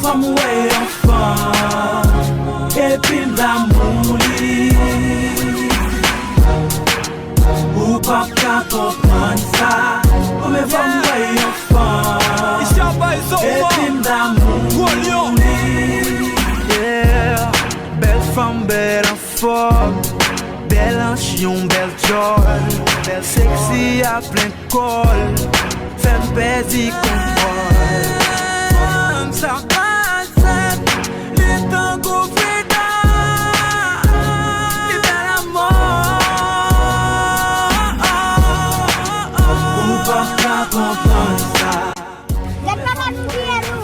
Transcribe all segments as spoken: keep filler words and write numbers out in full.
Fò m wè yon fanm, epi m damou li. Ou p ap ka konprann sa. Ou men fò m wè yon fanm, epi m damou li. Yeah, bèl fanm, bèl anfòm, bèl anch, yon bèl djòl, bèl seksi a plen kò l, fè m pèdi kontwòl. Fanm sa pa sèt, li tankou Frida, li bèl anmò. Ou p ap ka konprann sa. Gad papa nou bliye nou.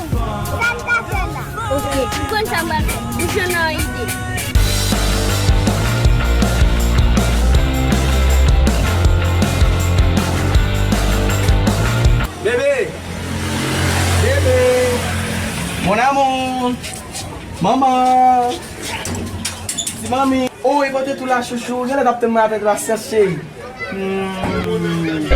Sa n ta fè la? Ok, ou konn sa m pral fè. Ou jwenn nan ide. Bebe! Bebe! Mon amour! Manman! Ti manmi! Oh, e kote tou la, chouchou? Genlè t ap tann mwen avèk pasyans, cheri. Hmm.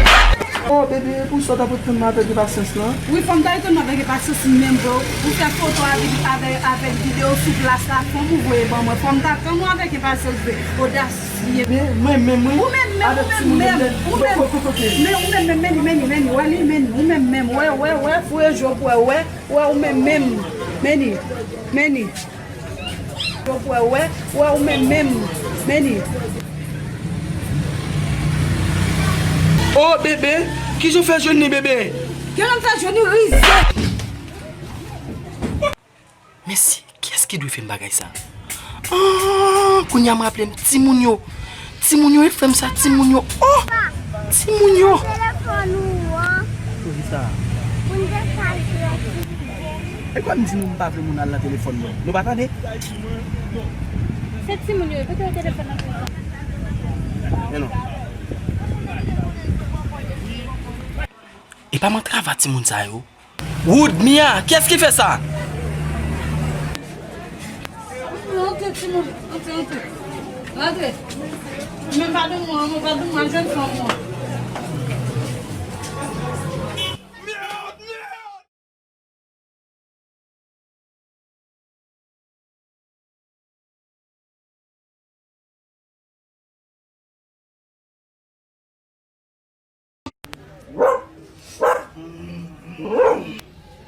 Oh, bebe, pou sa w t ap tann mwen avèk enpasyans lan? Wi, fò m ta tann ou avèk enpasyans menm, bro. Ou fè foto avèk, avèk, avèk videyo sou plas la, fò m ou voye ban mwen. Fò m ta tann ou avèk enpasyans vre. Odasye. Bebe, mwen menm, wi. Ou menm menm, avèk ou menm timoun menm, menm. Ou menm. Kote, kote? Men ou menm menm, Meni, Meni, Meni, wè li, Meni. Ou menm menm, wè, wè, wè, fouye je w pou wè, wè, wè, ou menm menm, Meni, Meni. Yo kwè, wè, wè ou menm menm, Meni. Oh, bebe, kijan w fè jwenn li, bebe? Kijan m fè jwenn li, rize? Men si, kiyès ki dwe fè m bagay sa? Ah, kounye a m raple m, timoun yo. Timoun yo, e frè m sa, timoun yo. Oh! Timoun yo! Telefòn ou an. Pou ki sa? Pou n te chaje. E kwa m di nou m pa vle moun al nan telefòn mwen? Nou pa tande? Se timoun yo, kote yo telefòn nan? Men non. E pa m antrave timoun sa yo. Wood, Mia, kiyès ki fè sa? Antre, timoun, antre, antre. Antre. Men pa di mwen, men pa di mwen, jèn fanm mwen.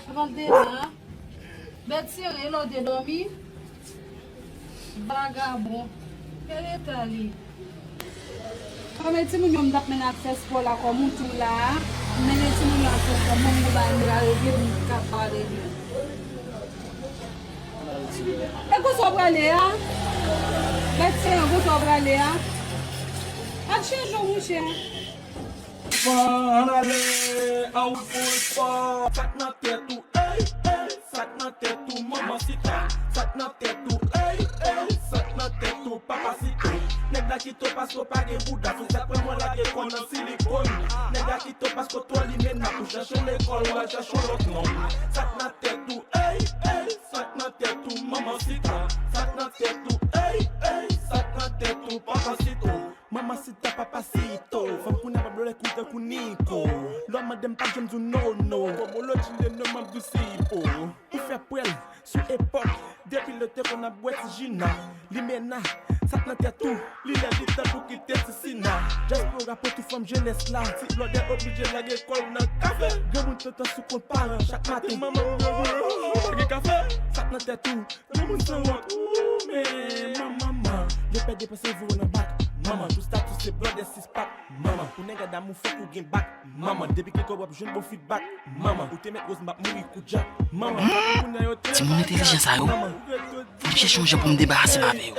Avan de la, bèt sere, lè w te dòmi. Vagabon. Gade eta li. Kòm e timoun yo m t ap mennen al fè spò la, kòm ou tou la a, m mennen timoun yo al fè spò, mwen m gon bagay m pral regle pou m kapab regle. E kote w prale a? Bèt sere, kote w prale a? Pa chanje w, monchè. Ann ale, an wout pou spò. Sa k nan tèt ou, ey, ey, sa k nan tèt ou, manman sita. Sa k nan tèt ou, ey, ey, sa k nan tèt ou, papa sita. Nèg la kite w paske w pa gen bouda, se sa k fè mwen lage kò nan silikòn. Nèg la kite w paske w twò limena, pou chache w lekòl, w al chache w lòt nonm. Sa k nan tèt ou, ey, ey, sa k nan tèt ou, manman sita. Sa k nan tèt ou, ey, ey, sa k nan tèt ou, papa sita. Manman sita, papa sita, fanm kounye a pa vle koute tankou Niko. Lè w mande m pa janm di w no, no. Kòm w lòt jile non m ap di w sipo. Ou fè pwèl sou epòk, depi lè te konn ap bwè ti jina. Limena, sa k nan tèt ou, li lè li tan pou kite ti sina. Dyaspora pou tout fanm jenès la, ti blòdè oblije lage kò l nan kafe. Granmoun tantan sou kont paran chak maten. Manman m pa gen kafe, sa k nan tèt ou. Granmoun sanwont, ou menm, manman, manman. Yo pè depanse voye nan bak, manman. Tout statut se blòdè sis pak, manman. Pou nèg a damou fòk ou gen bak, manman. Depi gen kòb w ap jwenn bon feedback, manman. Ou te mèt woz m ap mouri kou djak, manman. Timoun entèlijan sa yo, fò m chèche yon jan pou m debarase m avè yo. M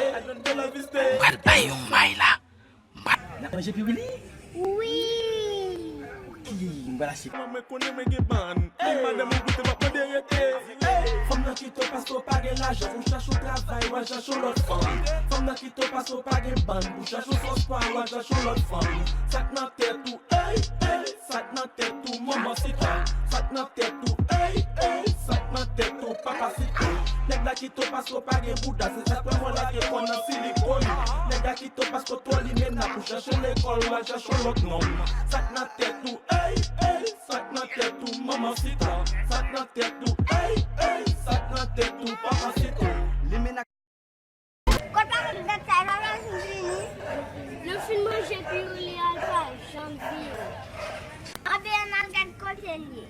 pral bay yo yon may la. N ap manje piwili? Wi. Ok, m pral achte. Mwen konnen mwen gen bann. Ey, madanm ou koute m ap mande rete. Ey, fanm nan kite w paske w pa gen lajan. Ou chache yon travay, w al chache yon lòt fanm. Fanm nan kite w paske w pa gen bann. Ou chache yon sòs pa, w al chache yon lòt fanm. Sa k nan tèt ou, ey, ey. Sa k nan tèt ou, manman sita. Sa k nan tèt ou, ey, ey. Sa k nan tèt ou, papa sita. Nèg la kite w paske w pa gen bouda. Se sa k fè mwen lage kò nan silikòn. Nèg la kite w paske w twò limena. Pou chache lekòl, w al chache yon lòt nonm. Sa k nan tèt ou, ey, ey. Sa k nan tèt ou, manman sita. Sa k nan tèt ou, ey, ey. Sa k nan Anben, ann al gad kote l ye.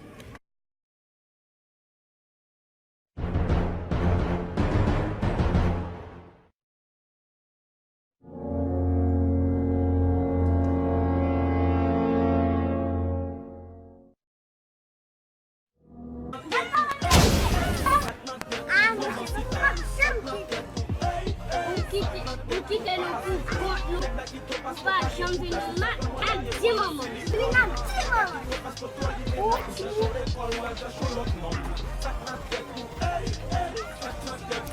Ou kite, ou kite nou pou kont nou. Ou pa janm vin nan mat ak di manman. Vin ak di manman. Ou ti.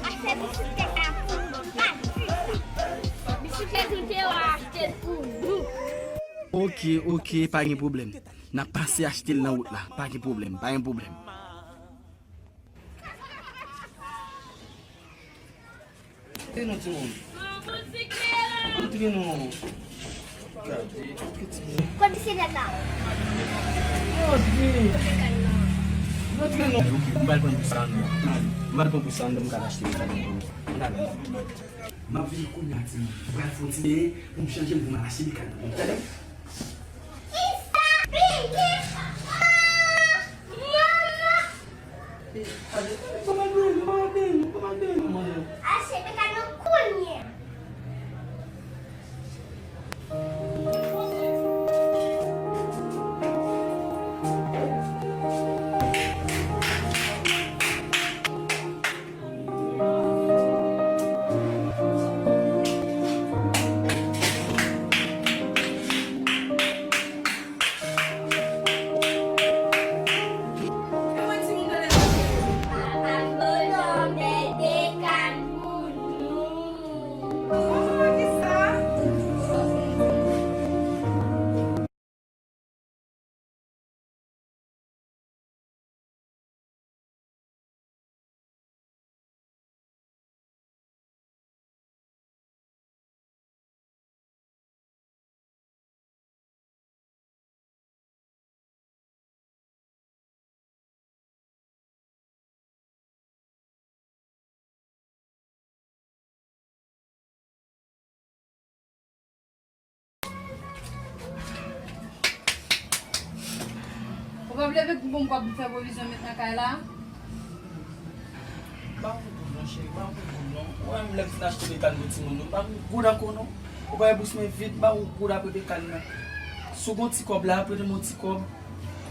Achte bisiklèt la pou ou, pa di sa. Bisiklèt ou te wè achte l pou nou. Ok, ok, pa gen pwoblèm. N ap pase achte l nan wout la. Pa gen pwoblèm, pa gen pwoblèm. Antre non, timoun. Antre non. Gade, antre, timoun. Kote se dada? Antre. Antre non. Ok, m pral pran pou sa, non. M pral pran pou sa, m ka achte pou sa. M ap vini kounye a, timoun. M pral fè yon ti dèyè pou m chanje m pou m al achte bekàn nan. Tande? Isa, Bini, ah, manman. Kòman nou, kòman nou, kòman nou, manman? Achte bekàn nan kounye a. Ou p ap leve pou bon m k ap fè pwovizyon met nan kay la? Ba m yon goud non, cheri, ba m yon goud non. Ou wè menm lè m fin achte bekàn pou timoun yo, ba m yon goud ankò non. Ou pa wè bous mwen vid, ba m yon goud apre bekàn nan. Si w gen yon ti kòb la, prete m yon ti kòb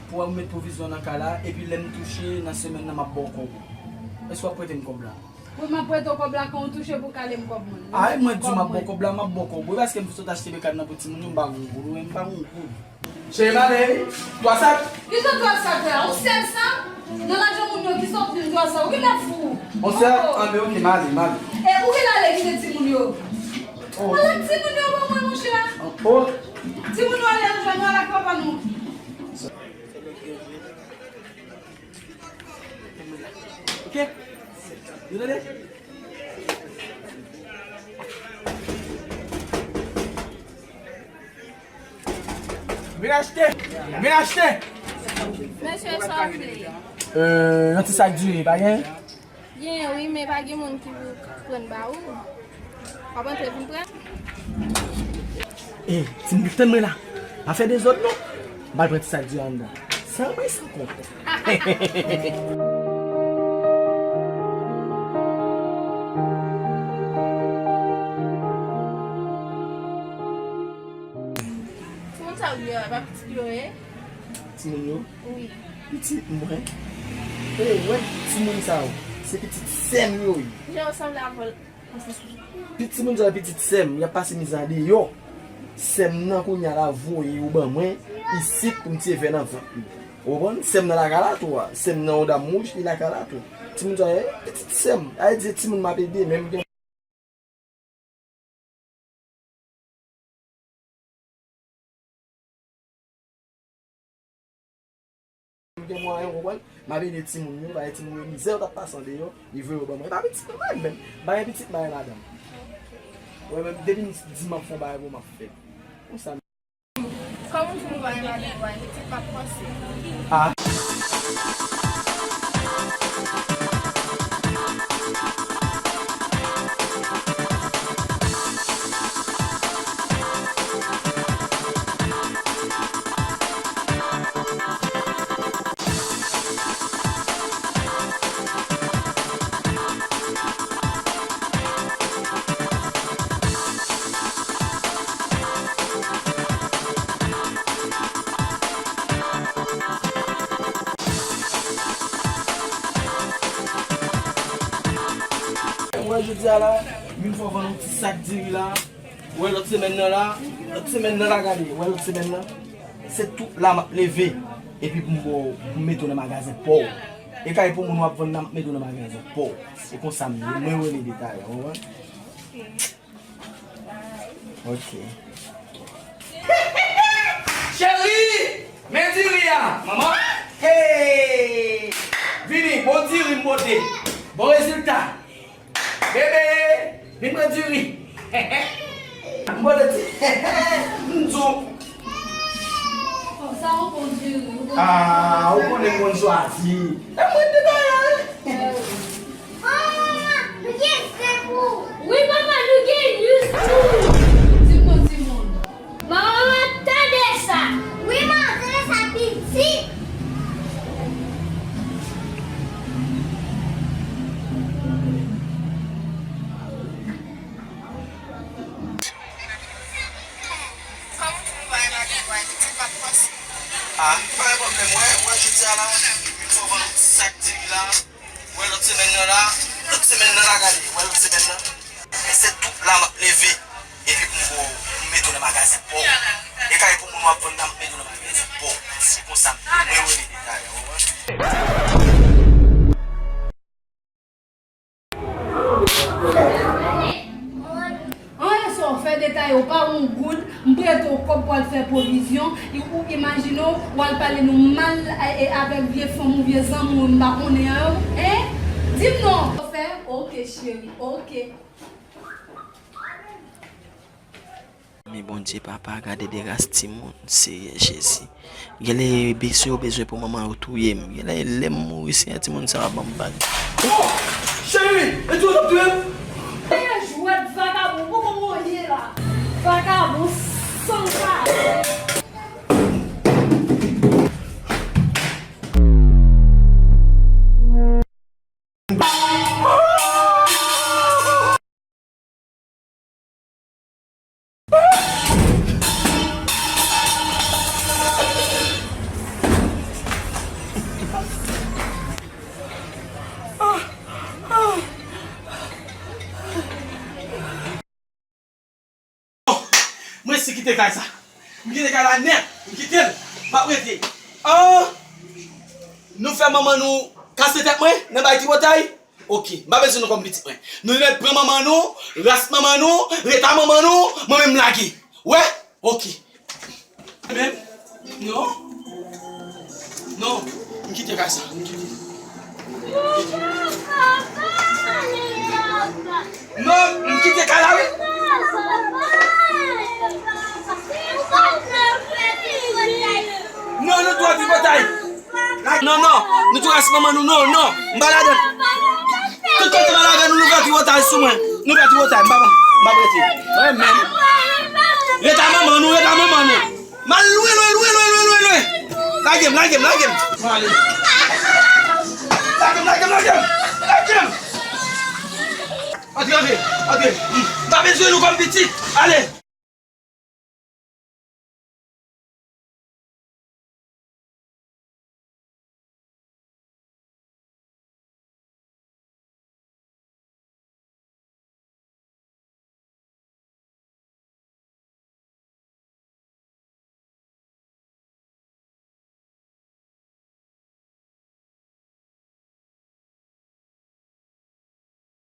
pou w met pwovizyon nan kay la, epi lè m touche nan semèn nan, m ap ba w kòb ou. Èske w ap prete m kòb la? Wi, m ap prete w kòb la, kan w touche pou w kale m kòb mwen. Ay, mwen di w m ap ba w kòb la, m ap ba w kòb ou. E paske m sot achte bekàn nan pou timoun yo, m pa gen yon goud, wi, m pa gen yon goud. Cheri, m ale, wi. Twa sak. Kisa twa sak la? Ou sèl sa? Nan lajan moun yo, kisa w vin twa sak? Ou genlè fou. On sèl? Oh. Anben, ok, m ale, m ale. E ou genlè ale kite timoun yo? Oh. Ala timoun yo ban mwen, monchè. Oh. Timoun yo ale nan jwèt, nou al ak papa nou. Ok. Yo tande? Vin achte! Vin achte! Mesye, sa w vle? Euh, yon ti sak diri, pa gen? Gen, wi, men pa gen moun ki pou pran ba ou. W ap antre vin pran? Eh, timoun, tann mwen la. Pa fè dezòd non. M pral pran ti sak diri anndan. San bri, san kont. Timoun sa yo deyò a, pa pitit yo ye? Timoun yo? Wi. Pitit mwen? E wè timoun sa yo, se pitit sè m yo ye. Jan yo sanble avè l. Pitit moun sa yo, pitit sè m, y ap pase mizè deyò. Sè m nan kounye a la voye yo ban mwen isit pou m tiye vè nan vant li. Ou konprann? Sè m nan lakay la tou a. Sè m nan yon dam wouj, li lakay la tou. Timoun sa yo, pitit sè m. A di se timoun m ap ede, men m gen M gen mwayen, w konprann? M ap ede timoun yo, paske timoun yo mizè yo t ap pase andeyò, li voye yo ban mwen. E pa pitit mwen menm, m pa gen pitit, m pa gen madanm. Ou wè menm, depi m di m ap fè yon bagay pou ou, m ap fè l. Konsa. Kòm ou di nou pa gen madanm, nou pa gen pitit, m ap panse. Ah. Sa la, vin fè w vann yon ti sak diri la. Ou wè lòt semèn nan la, lòt semèn nan la, gade, ou wè lòt semèn nan. Se tout la m ap leve, epi pou m ba w, pou m mete w nan magazen pa w. E kay pou moun w ap vann nan, m ap mete w nan magazen pa w. Se konsa m ye, mwen rele detayan, ou konprann? Ok. Cheri, men diri a, manman. Hey! Vini, bon diri m pote. Bon rezilta. Bebe, vin pran diri. M pote ti. M di w. Sa yon bon diri. Ah, ou konnen m konn chwazi. E mwen detayan. Manman, nou gen zen pou. Wi, manman, nou gen yous tou. Di m non, timoun. Manman, tande sa. Wi, manman, tande sa, pitit. Kòman pou nou bay bagay, bay pitit pa t panse? Ah, pa gen pwoblèm, wè, wè, jodi a la, m fè w vann yon ti sak diri la. Wè lòt semèn nan la, lòt semèn nan la, gade, wè lòt semèn nan. Men se tout la m ap leve, epi pou m ba w, pou m mete w nan magazen pa w. E kay pou moun w ap vann nan, m ap mete w nan magazen pa w. Se konsa m ye, mwen rele detayan, ou konprann? Anyen sa w fè detayan, ou pa yon goud, m prete w kòb pou al fè pwovizyon, e ou imajine w, w al pale nou mal, e, e avèk vye fanm ou vye zanmi w, m pa konnen an, en? Di m non. Ou fè? Ok, cheri, ok. Men Bondye Papa, gade de ras timoun, Seyè Jezi. Genlè bezwen yo bezwen pou manman yo touye m. Genlè lè m mouri, Seyè, timoun sa va ban m bal. Oh! Cheri, e tou w t ap touye m? Seyè jwèt vagabon, poko mwen ye la. Vagabon san sa. Mwen si kite kay sa. M kite kay la nèt. M kite l. M ap rete. Ah! Nou fè manman nou kase tèt mwen nan bay tripotay? Ok. M pa bezwen nou kòm pitit mwen. Nou ret pran manman nou, ras manman nou, reta manman nou, mwen menm m lage. Wè? Ok. Menm? Non. Non. M kite kay sa. M kite. Non, m kite kay la, wi. Non, nou twò tripotay. Non, non, nou tou ras manman nou, non, non, m pa ladann. Tout kote m al avè nou, nou fè tripotay sou mwen. Nou fè tripotay, m pa, m pa prete. Mwen menm. Ret a manman nou, ret a manman nou. M al lwen, lwen, lwen. Lage m, lage m, lage m. Mwen ale. Lage m, lage m, lage m. Lage m. Antre, antre, antre. M pa bezwen nou kòm pitit. Ale.